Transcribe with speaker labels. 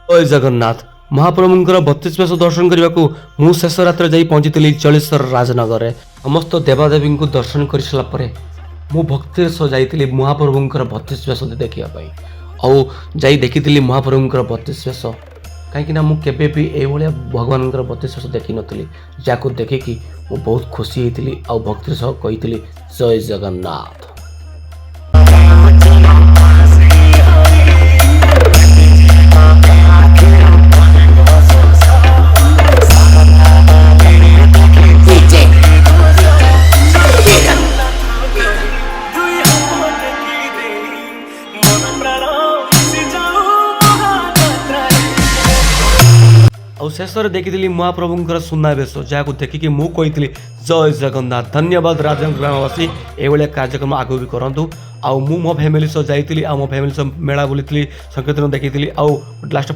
Speaker 1: ଜୟ ଜଗନ୍ନାଥ। ମହାପ୍ରଭୁଙ୍କର 32 ବେଶ ଦର୍ଶନ କରିବାକୁ ମୁଁ ଶେଷ ରାତ୍ରେ ଯାଇ ପହଞ୍ଚିଥିଲି ଜଳେଶ୍ୱର ରାଜନଗରରେ। ସମସ୍ତ ଦେବାଦେବୀଙ୍କୁ ଦର୍ଶନ କରିସାରିଲା ପରେ ମୁଁ ଭକ୍ତିର ସହ ଯାଇଥିଲି ମହାପ୍ରଭୁଙ୍କର 32 ବେଶ ଦେଖିବା ପାଇଁ। ଆଉ ଯାଇ ଦେଖିଥିଲି ମହାପ୍ରଭୁଙ୍କର 32 ବେଶ, କାହିଁକିନା ମୁଁ କେବେ ବି ଏଇଭଳିଆ ଭଗବାନଙ୍କର 32 ବେଶ ଦେଖିନଥିଲି, ଯାହାକୁ ଦେଖିକି ମୁଁ ବହୁତ ଖୁସି ହେଇଥିଲି ଆଉ ଭକ୍ତିର ସହ କହିଥିଲି, ଜୟ ଜଗନ୍ନାଥ।
Speaker 2: DJ Kiran.
Speaker 3: ଦୁଇ ହାତ ଟେକି ଦେଇ ମନ ପ୍ରାଣ ମିଶି ଯାଉ ମହାଯାତ୍ରାରେ।
Speaker 1: ଆଉ ଶେଷରେ ଦେଖିଥିଲି ମହାପ୍ରଭୁଙ୍କର ସୁନାବେଶ, ଯାହାକୁ ଦେଖିକି ମୁଁ କହିଥିଲି, ଜୟ ଜଗନ୍ନାଥ। ଧନ୍ୟବାଦ ରାଜନଗର ଗ୍ରାମବାସୀ, ଏଇଭଳିଆ କାର୍ଯ୍ୟକ୍ରମ ଆଗକୁ ବି କରନ୍ତୁ। ଆଉ ମୁଁ ମୋ ଫ୍ୟାମିଲି ସହ ଯାଇଥିଲି ଆଉ ମୋ ଫ୍ୟାମିଲି ସହ ମେଳା ବୁଲିଥିଲି, ସଂକୀର୍ତ୍ତନ ଦେଖିଥିଲି ଆଉ ଲାଷ୍ଟ